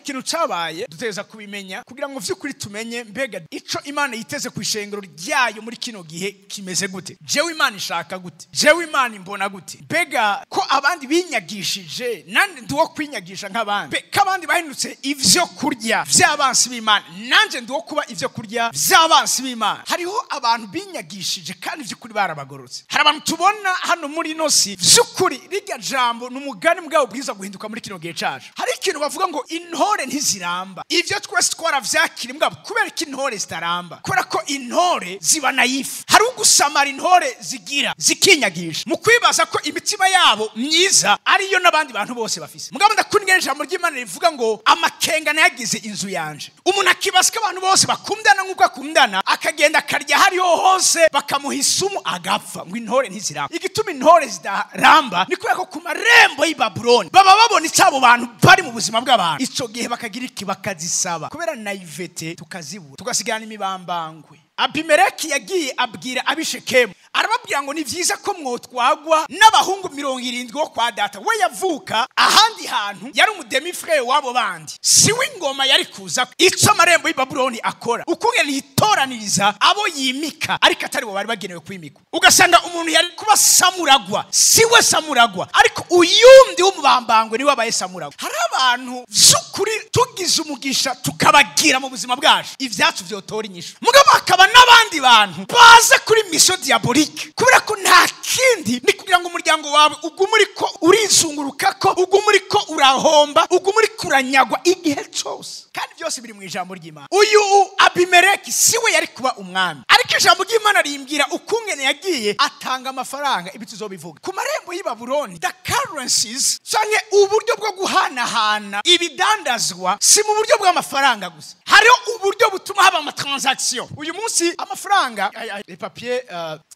Ikintu cabaye duteza kubimenya kugira ngo vy'ukuri tumenye mbega ico Imana yiteze ku ishengero ryayo muri kino gihe kimeze gute. Jewe Imana ishaka gute? Jewe Imana imbona gute? Mbega ko abandi binyagishije nande ndi uwo kwinyagisha nk'abandi? Ko abandi bahindutse ivyo kurya vy'abansi b'Imana, nanje ndi uwo kuba ivyo kurya vy'abansi b'Imana. Hariho abantu binyagishije kandi vy'ukuri barabagorotse. Hari abantu tubona hano muri ino si vy'ukuri rirya jambo n'umugani bwabo bwiza guhinduka muri kino gihe cacu. Hari ikintu bavuga ngo intore ntiziramba. Ivyo twese twaravyakira mbwa kubera ko intore zitaramba, kubera ko intore ziba naïf. Hari ugusamara intore zigira zikinyagisha mu kwibaza ko imitima yabo myiza ariyo n'abandi bantu bose bafise. Mugabo ndakunda ijambo ry'Imana rivuga ngo amakenga nayagize inzu yanje. Umuntu akibaza ko abantu bose bakundana nk'uko akundana, akagenda akarya hariho hose bakamuha isumu agapfa. Ngo intore ntiziramba. Igituma intore zitaramba ni kubera ko ku marembo y'i Babuloni baba babona icabo bantu bari mu buzima bw'abantu. Ico gihe bakagira iki? Bakazisaba. Kubera naivete tukazibura, tugasigana imibambangwe. Abimeleki yagiye abwira ab'Ishekemu, arababwira ngo ni vyiza ko mwotwagwa n'abahungu 70 bo kwa data. We yavuka ahandi hantu, yari umudemi frere wabo bandi, si w'ingoma yari kuza. Ico amarembo y'i Babuloni akora ukungene yitoraniriza abo yimika, ariko atari bo bari bagenewe kwimikwa. Ugasanga umuntu yari kuba samuragwa si we samuragwa, ariko uyundi w'umubambangwe niwe abaye samuragwa. Hari abantu vy'ukuri tugize umugisha tukabagira mu buzima bwacu ivyacu vyotora inyishu, mugabo akaba n'abandi bantu baza kuri mission diabolique, kubera ko nta kindi ni kugira ngo umuryango wawe ugume uriko urizunguruka, ko ugume uriko urahomba, ugume uriko uranyagwa igihe cose. Kandi byose biri mu ijambo ry'Imana. Uyu Abimeleki siwe yari kuba umwami, ariko ijambo ry'Imana rimbwira ukungene yagiye atanga amafaranga. Ibi tuzobivuga ku marembo y'i Babuloni. The currencies canke uburyo bwo guhanahana ibidandazwa si mu buryo bw'amafaranga gusa, hariho uburyo butuma haba ama transaction. Uyu munsi amafaranga les papiers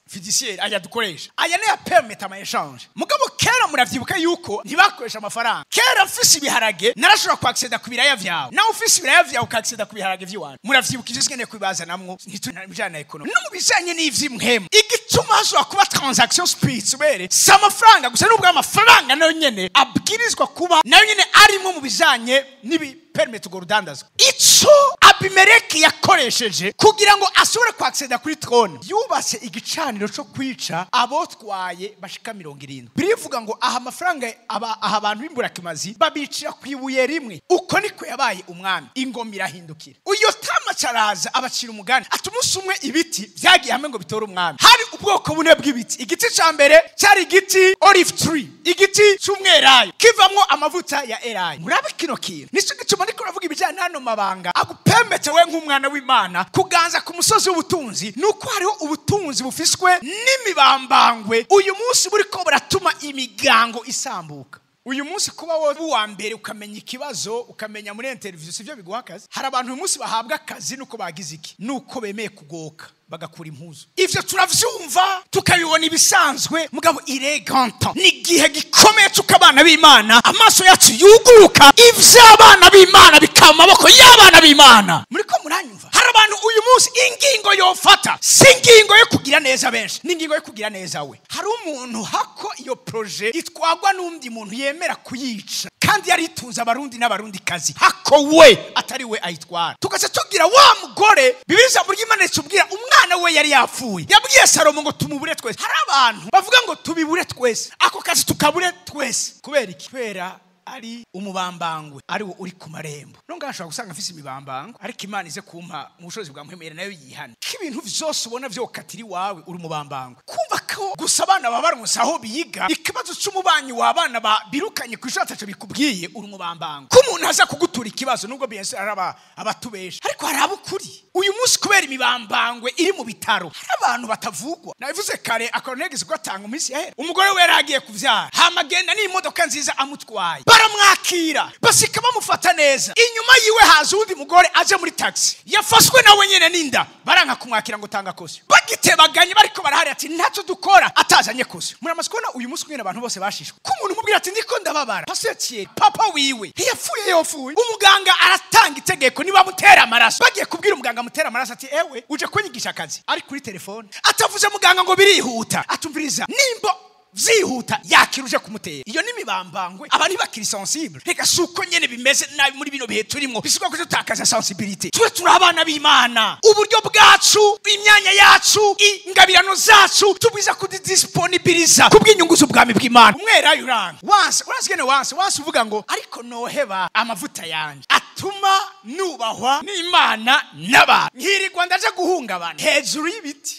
fiduciaires aya dukoresha aya niyo permet ama échange. Mugabo kera muravyibuka yuko ntibakoresha amafaranga. Kera mfise ibiharage narashobora kwacceda ku biraya vyawe, nawe ufise ibiraya vyawe ukacceda ku biharage vy'iwanyu. Muravyibuka ivyo sinkeneye kubibazanamwo, ntitujana na economy no mu bijanye n'ivy'imwemu. Igituma hashobora kuba transaction spirituelle si amafaranga gusa, nubwo amafaranga nayo nyene abwirizwa kuba nayo nyene arimwo mu bijanye n'ibi permet urwo rudandazwa. Ico Abimeleki yakoresheje kugira ngo ashobore kwacceda kuri trône, yubatse igicaniro co kwica abotwaye bashika 70. Birivuga ngo aha amafaranga aha abantu b'imburakimazi babicira ku ibuye rimwe. Uko niko yabaye umwami, ingoma irahindukira. Uyo tamacaraza abacira umugani ati umunsi umwe ibiti vyagiye hamwe ngo bitore umwami. Hari ubwoko bune bw'ibiti. Igiti ca mbere cyari igiti olive tree, igiti c'umwelayo kivamwo amavuta ya elayo. Murabe kino kintu nico gituma ndiko ravuga ibijanye n'ano mabanga agupembetse we nk'umwana w'Imana kuganza ku musozi w'ubutunzi. Nuko hariho ubutunzi bufiswe n'imibambangwe uyu munsi buriko buratuma imigango isambuka. Uyu munsi kuba wowe uwa mbere ukamenya ikibazo ukamenya muri interview sivyo biguha akazi. Hari abantu uyu munsi bahabwa akazi nuko bagize iki, nuko bemeye kugoka bagakura impuzu. Ivyo turavyumva tukabibona ibisanzwe, mugabo il est grand temps, ni igihe gikomeye c'abana b'Imana amaso yacu yuguruka, ivy'abana b'Imana bikaba mu maboko y'abana b'Imana. Muriko muranyumva? Hari abantu uyu munsi ingingo yofata si ingingo yo kugira neza benshi, ni ingingo yo kugira neza we. Hari umuntu hako iyo projet itwagwa n'undi muntu yemera kuyica kandi yaritunze abarundi n'abarundi kazi, hako we atari we ayitwara. Tugaca tugira wa mugore Bibiliya ijambo ry'Imana ritubwira umwana we yari yapfuye, yabwiye Salomo ngo tumubure twese. Hari abantu bavuga ngo tubibure twese, ako kazi tukabure twese. Kubera iki? Kubera ari umubambangwe ari wo uri ku marembo. Nonga ashobora gusanga afise imibambangwe, ariko Imana ize kumpa mu bushobozi bwa Muhemera nayo yihana. Ko ibintu vyose ubona vyokatira iwawe uri umubambangwe. Kumva ko gusa abana babaronse aho biga, ikibazo c'umubanyi w'abana birukanye ku ishuri ataco bikubwiye, uri umubambangwe. Ko umuntu aza kugutura ikibazo nubwo bien sûr araba abatubesha, ariko hari abukuri. Uyu munsi kubera imibambangwe iri mu bitaro hari abantu batavugwa. Nabivuze kare akoronegeze ko atanga iminsi yahera. Umugore we yaragiye kuvyara, hama agenda n'imodoka nziza amutwaye, baramwakira basika bamufata neza. Inyuma yiwe haza uwundi mugore aje muri taxi, yafashwe nawe nyene n'inda, baranka kumwakira ngo tanga caution. Bagitebaganye bariko barahari ati ntacyo dukora atazanye caution. Muramaze kubona uyu munsi nyene abantu bose bashishwe ko umuntu umubwira ati ndiko ndababara, Pasteur Thierry papa wiwe ntiyapfuye yopfuye. Umuganga aratanga itegeko niba mutera amaraso, bagiye kubwira umuganga amutera amaraso ati ewe uje kunyigisha akazi, ari kuri telefone atavuze muganga ngo birihuta, atumviriza nimba vyihuta yakiruje kumutera. Iyo ni mibambangwe, abantu bakiri sensible. Reka suko nyene bimeze nabi muri bino bihe turimo, bisubwa ko tutakaza sensibility. Twe turi abana b'Imana, uburyo bwacu, imyanya yacu, ingabirano zacu tubwiza kudisponibiliza kubw'inyungu z'ubwami bw'Imana. Umwera uranga wanse, urasigene wanse wanse uvuga ngo ariko noheba amavuta yanje atuma nubahwa n'Imana n'abantu, nkirirwa ndaje guhungabana hejuru y'ibiti.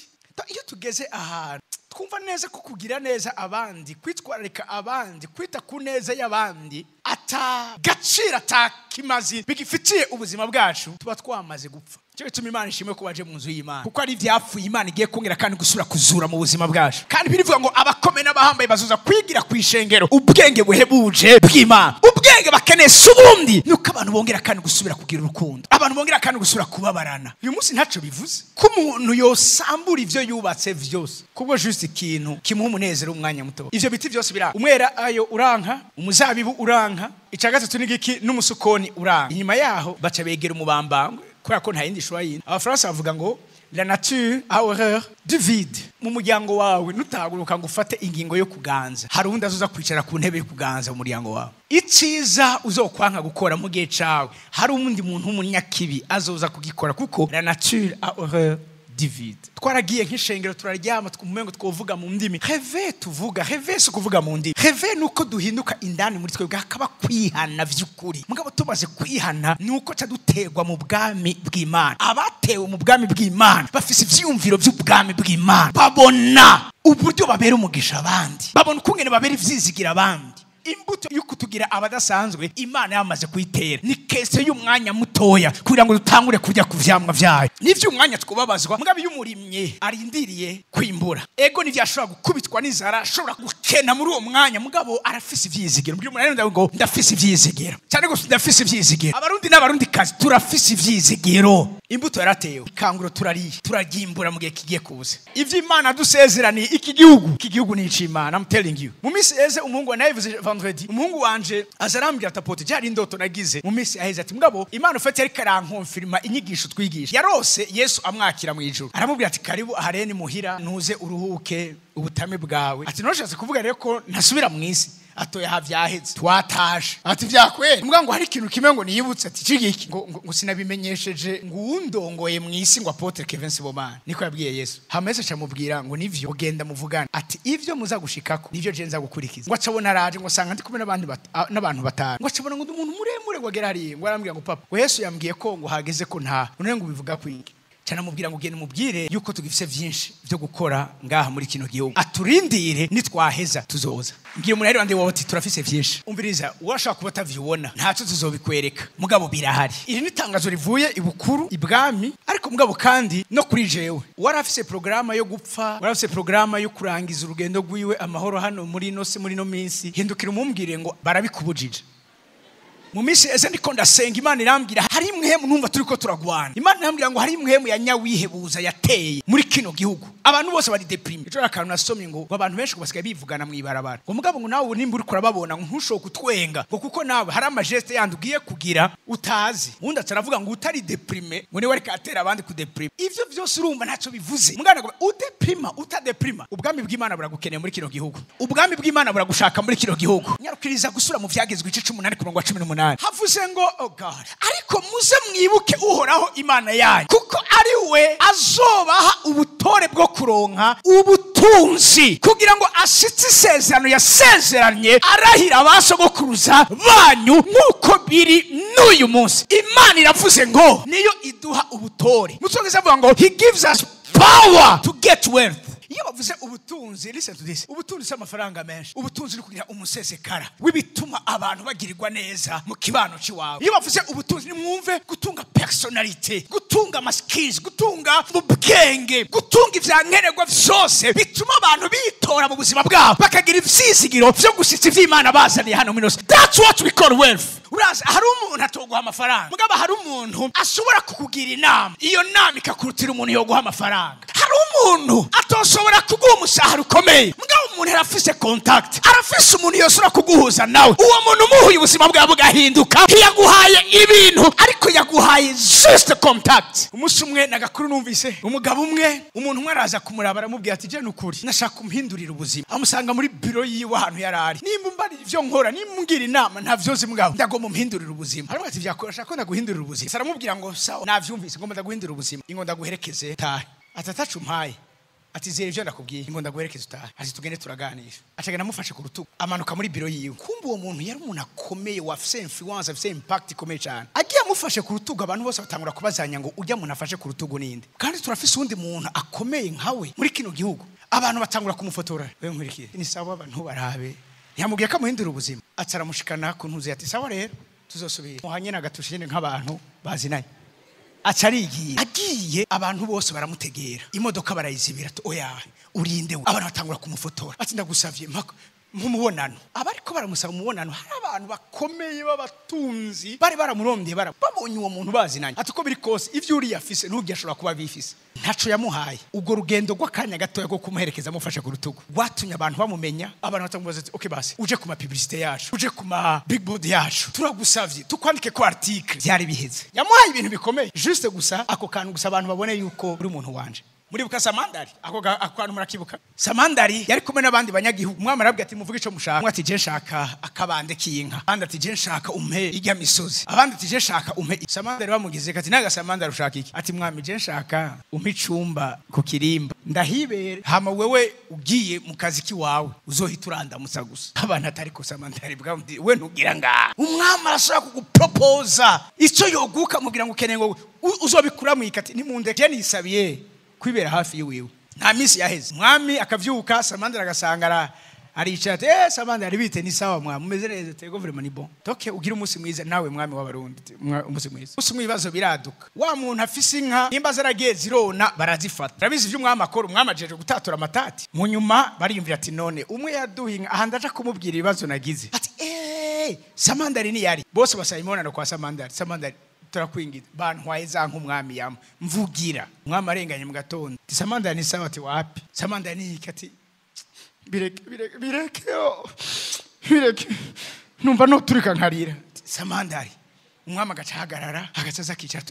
Iyo tugeze ahantu twumva neza ko kugira neza abandi, kwitwararika abandi, kwita ku neza y'abandi ata gaciro atakimazi bigifitiye ubuzima bwacu, tuba twamaze gupfa. Cyo gituma Imana ishimwe ko baje mu nzu y'Imana, kuko ari ivyapfuye Imana igiye kongera kandi gusura kuzura mu buzima bwacu. Kandi birivuga ngo abakome n'abahambaye bazoza kwigira ku ishengero ubwenge buhebuje bw'Imana. Ubwenge bakeneye ubundi nuko abantu bongera kandi gusubira kugira urukundo, abantu bongera kandi gusubira kubabarana. Uyu munsi ntaco bivuze ko umuntu yosambura ivyo yubatse vyose kubwo just ikintu kimuha umunezero umwanya muto. Ivyo biti vyose bira umwera ayo uranka, umuzabibu uranka, icagatatu n'igiki n'umusukoni uranka. Inyuma yaho baca begera umubambangwe kubera ko nta yindi shwa yindi. Abafaransa bavuga ngo la nature a horreur du vide. Mu muryango wawe nutahaguruka ngo ufate ingingo yo kuganza, hari undi azoza kwicara ku ntebe yo kuganza mu muryango wawe. Iciza uzokwanka gukora mu gihe cawe, hari undi muntu w'umunyakibi azoza kugikora, kuko la nature a horreur du vide. Twaragiye nk'ishengero turaryama twumumengo twovuga mu ndimi. Rêve tuvuga, rêve si kuvuga mu ndimi. Rêve nuko duhinduka indani muri twebwe hakaba kwihana vy'ukuri. Mugabo tumaze kwihana nuko ca dutegwa mu bwami bw'Imana. Abatewe mu bwami bw'Imana bafise ivyiyumviro vy'ubwami bw'Imana, babona uburyo babera umugisha abandi, babona ukungene babera ivyizigira abandi. Imbuto y'ukutugira abadasanzwe Imana yamaze kuyitera, ni kese y'umwanya mutoya kugira ngo dutangure kujya ku vyamwa vyayo. Nivyo umwanya twubabazwa, mugabe y'umurimye arindiriye kwimbura, ego nivyo ashobora gukubitwa n'inzara, ashobora gukena muri uwo mwanya, mugabo arafise ivyizigiro. Mbwira umuntu ngo ndafise ivyizigiro cyane gose, ndafise ivyizigiro. Abarundi n'abarundi kazi turafise ivyizigiro. Imbuto yaratewe, ikanguro turariye, turaryimbura mu gihe kigiye kuza. Ivyo Imana dusezeraniye iki gihugu, iki gihugu ni ic'Imana, I'm telling you. Mu minsi eze umuhungu wa nayivuze vendredi, umuhungu wanje azarambwira ati apote byari indoto nagize mu minsi aheze, ati mugabo Imana ufite ariko arankonfirma inyigisho twigisha. Yarose Yesu amwakira mu ijuru, aramubwira ati karibu ahareni muhira, ntuze uruhuke ubutame bwawe. Ati noshatse kuvuga rero ko ntasubira mu isi. Atoya havyaheze twataje. Ati vyakwera mbwa ngo hari ikintu kimwe ngo niyibutse, ati cigiki ngo sinabimenyesheje ngo undongoye mu isi ngo apotre Kevin Sibomana. Niko yabwiye Yesu. Hameze camubwira ngo nivyo ugenda muvugana, ati ivyo muza gushikako nivyo je nza gukurikiza. Ngo acabona araje ngo sanga ndi kumwe n'abandi n'abantu batanu, ngo acabona ngo umuntu muremure ngo agera hariye, ngo arambwira ngo papa ngo Yesu yambwiye ko ngo hageze ko nta none ngo bivuga kwiki. Cyane mubwira ngo ugende mubwire yuko tugifise vyinshi byo gukora ngaha muri kino gihugu, aturindire nitwaheza tuzoza. Ngiye umuntu ari wowe ati turafise vyinshi. Umviriza, uwashaka kuba atavyibona ntaco tuzobikwereka, mugabo birahari. Iri ni tangazo rivuye ibukuru ibwami, ariko mugabo kandi no kuri jewe. Warafise programa yo gupfa, warafise programa yo kurangiza urugendo rwiwe amahoro hano muri no se muri no minsi. Hindukira umumbwire ngo barabikubujije. Mu minsi eze ndiko ndasenga Imana irambwira hari imwemu numva turiko turagwana. Imana irambwira ngo hari imwemu ya nyawihebuza yateye muri kino gihugu. Abantu bose bari deprime. Ejo akantu nasomye ngo abantu benshi basigaye bivugana mu ibarabara. Ngo mugabo ngo nawe nimba uriko urababona ngo ntushoke kutwenga, ngo kuko nawe hari amageste yandi ugiye kugira utazi. Undi ataravuga ngo utari deprime ngo niwe ariko atera abandi kudeprime. Ivyo vyose urumva ntaco bivuze. Mugana ngo udeprima utadeprima, ubwami bw'Imana buragukeneye muri kino gihugu. Ubwami bw'Imana buragushaka muri kino gihugu. Nyarukiriza gusura mu vyagezwe igice 18 ku murongo wa 18. Havuze ngo oh God, ariko muze mwibuke Uhoraho Imana yanyu, kuko ari we azobaha ubutore bwo kuronka ubutunzi, kugira ngo ashitse isezerano yasezeranye arahira abasogokuruza banyu nk'uko biri n'uyu munsi. Imana iravuze ngo niyo iduha ubutore. Mu cyongereza avuga ngo he gives us power to get wealth. Iyo bavuze ubutunzi, listen to this, ubutunzi si amafaranga menshi. Ubutunzi ni kugira umusesekara w'ibituma abantu bagirirwa neza mu kibano ciwawe. Iyo bavuze ubutunzi ni mwumve gutunga personality, gutunga ama skills, gutunga ubwenge, gutunga ivyankenerwa vyose bituma abantu bitora mu buzima bwabo bakagira ivyizigiro vyo gushitsa ivy'Imana bazaniye hano muri ino. That's what we call wealth. Urazi hari umuntu atoguha amafaranga, mugabo hari umuntu ashobora kukugira inama, iyo nama ikakurutira umuntu yoguha amafaranga. Hari Hari umuntu atoshobora kuguha umushahara ukomeye, mugabo umuntu arafise contact, arafise umuntu yoshobora kuguhuza nawe. Uwo muntu umuhuye ubuzima bwawe bugahinduka. Ntiyaguhaye ibintu, ariko yaguhaye juste contact. Umunsi umwe nagakuru numvise umugabo umwe, umuntu umwe araza kumuraba aramubwira ati je nukuri nashaka umuhindurira ubuzima. Amusanga muri biro yiwe ahantu yarari. Nimba mbari ivyo nkora, nimbwira inama ntavyozi mugabo ndagomba umuhindurira ubuzima. Aramubwira ati vyakora shaka ndaguhindurira ubuzima. Aramubwira ngo sawa navyumvise ngomba ndaguhindurira ubuzima, ingo ndaguherekeze tahe. Atatacu mpaye ati zera ivyo ndakubwiye, ingo ndaguherekeze utahe. Ati tugende turaganira. Acagenda amufashe ku rutugu amanuka muri biro yiwe. Kumbe uwo muntu yari umuntu akomeye wafise influence, afise impact ikomeye cyane. Agiye amufashe ku rutugu abantu bose batangura kubazanya ngo ujya muntu afashe ku rutugu ninde, kandi turafise undi muntu akomeye nkawe muri kino gihugu. Abantu batangura kumufotora. Wewe nkwirikiye ni sawa abantu barabe. Yamubwiye ko amuhindura ubuzima. Ataramushikana ku ntuzi ati sawa rero tuzosubira. Muhanye nagatushe nk'abantu bazinanye. Acarigiye agiye abantu bose baramutegera, imodoka barayizibira ati oya urinde. Abantu batangura kumufotora ati ndagusavye mumubonano. Abariko baramusaba umubonano hari abantu bakomeye b'abatunzi bari baramurondeye, babonye uwo muntu bazinanye ati uko biri kose ivyo uri yafise ntubyo ashobora kuba bifise. Ntaco yamuhaye. Ubwo rugendo rw'akanya gatoya ko kumuherekeza amufashe ku rutugu rwatumye abantu bamumenya. Abantu batamubaza ati okay basi uje ku ma publicité yacu, uje ku ma big board yacu, turagusavye tukwandike ko article. Byari biheze. Yamuhaye ibintu bikomeye juste gusa ako kantu gusa abantu babone yuko uri umuntu wanje. Muribuka Samandari? Ako kantu murakibuka? Samandari yari kumwe n'abandi banyagihugu. Umwami arabwira ati muvuge ico mushaka. Umwe ati je nshaka akabande k'inka, abandi ati je nshaka umpe irya misozi, abandi ati je nshaka umpe. Samandari bamugize ati naga Samandari ushaka iki? Ati mwami je nshaka umpe icumba ku kirimba ndahibere, hama wewe ugiye mu kazi kiwawe uzohita urandamutsa gusa. Abantu atari ko Samandari bwamudi we ntugira nga. Umwami arashaka kuguproposa ico yoguka mubwira ngo ukeneye ngo uzobikura mu ikati nimunde je nisabiye kwibera hafi yiwe. Nta minsi yaheze mwami akavyuka Samandari agasangara aricara ati Samandari bite ni sawa mwami umeze neza tego vraiment ni bon toke ugira umunsi mwiza nawe mwami w'abarundi umunsi mwiza. Umunsi mwibazo biraduka wa muntu afise inka nimba zaragiye zirona barazifata. Rabizi ivyo umwami akora, umwami ajeje gutatura amatati. Mu nyuma bariyumvira ati none umwe yaduha inka aha ndaja kumubwira ibibazo nagize. Ati Samandari ni yari bose basaba imibonano kwa Samandari. Samandari turakwingiza bantwaye za nk'umwami yam mvugira. Umwami arenganye mu gatondo ati Samandari ni sawa? Ati wapi? Samandari ni iki? Ati bireke bireke bireke bireke numva no turika nkarira. Samandari umwami agaca ahagarara agaca aza akicara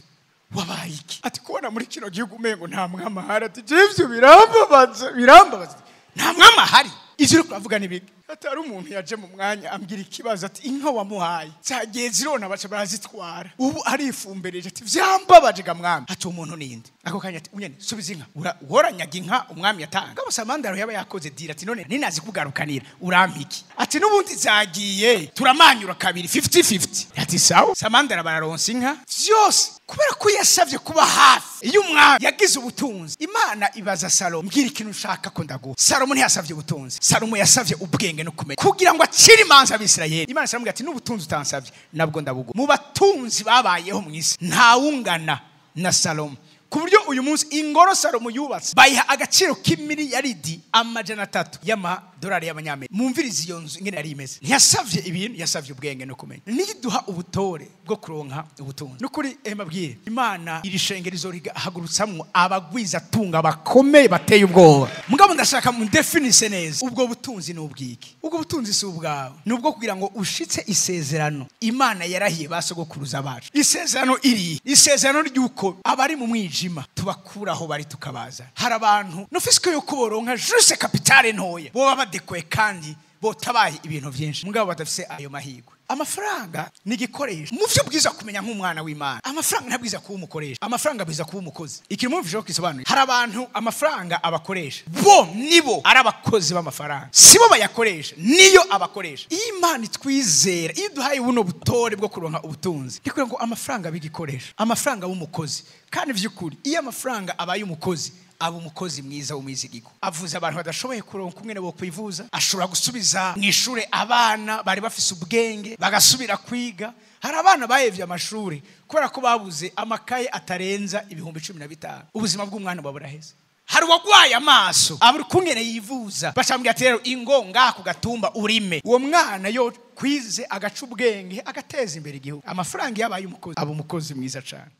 wabaye iki? Ati kubona muri kino gihugu umengo nta mwami ahari. Ati jevyo birambabaza birambabaza nta mwami ahari. Ivyo uri kuravuga ni biki? Atari umuntu yaje mu mwanya ambwira ikibazo ati inka wamuhaye zagiye zirona baca barazitwara ubu arifumbereje. Ati vyambabaje ga mwami. Ati umuntu ninde? Ako kanya ati unyene subiza inka woranyaga inka umwami yatanga. Ngabo Samandari yaba yakoze dira ati none ninazi kugarukanira urampiki? Ati nubundi zagiye turamanyura kabiri 50-50. Ati sawa. Samandari bararonsa inka vyose kubera ko yasavye kuba hafi iyo umwami yagize ubutunzi. Imana ibaza Salomo mbwira ikintu ushaka ko ndaguha. Salomo ntiyasavye ubutunzi, Salomo yasavye ubwenge no kumenya kugira ngo acire imanza abisirayeli. Imana iramubwira ati n'ubutunzi utansavye nabwo ndabuguha. Mu batunzi babayeho mu isi ntawungana na Salomo, ku buryo uyu munsi ingoro Salomo yubatse bayiha agaciro k'imiliyaridi 300 y'amadolari y'abanyamerika. Mumvirize iyo nzu ingene yari imeze. Ntiyasavye ibintu, yasavye ubwenge no kumenya. Niduha ubutore bwo kuronka ubutunzi. Nukuri mbabwire Imana iri shengero izorihagurutsamwo abagwiza tunga bakomeye bateye ubwoba. Mugabo ndashaka mundefinise neza ubwo butunzi n'ubwiki. Ubwo butunzi si ubwawe, nubwo kugira ngo ushitse isezerano Imana yarahiye basogokuruza bacu. Isezerano iri isezerano ry'uko abari mu mwijima tubakuraho bari tukabaza. Hari abantu nufiswe yuko boronka juste capitale ntoya boba badekoye kandi botabaye ibintu byinshi mugabo badafise ayo mahirwe. Amafaranga ni igikoresho mu byo bwiza kumenya nk'umwana w'Imana. Amafaranga ntabwiza kuba umukoresha, amafaranga abwiza kuba umukozi. Ikintu mumvise ko kisobanuye, hari abantu amafaranga abakoresha bo nibo ari abakozi b'amafaranga, sibo bayakoresha niyo abakoresha. Iyo Imana itwizera iyo duhaye buno butore bwo kuronka ubutunzi ni kugira ngo amafaranga abigikoresha, amafaranga w'umukozi. Kandi vy'ukuri iyo amafaranga abaye umukozi aba umukozi mwiza w'umwizigirwa. Avuza abantu badashoboye kuronka umwene bo kwivuza, ashobora gusubiza mu ishure abana bari bafise ubwenge bagasubira kwiga. Hari abana bahevye amashuri kubera ko babuze amakaye atarenza 15,000. Ubuzima bw'umwana buraheze. Hari uwagwaye amaso aburi kungene yivuza bacambwira ati rero ingo ngaha ku gatumba urime. Uwo mwana yo kwize agaca ubwenge agateza imbere igihugu. Amafaranga yabaye umukozi aba umukozi mwiza cane.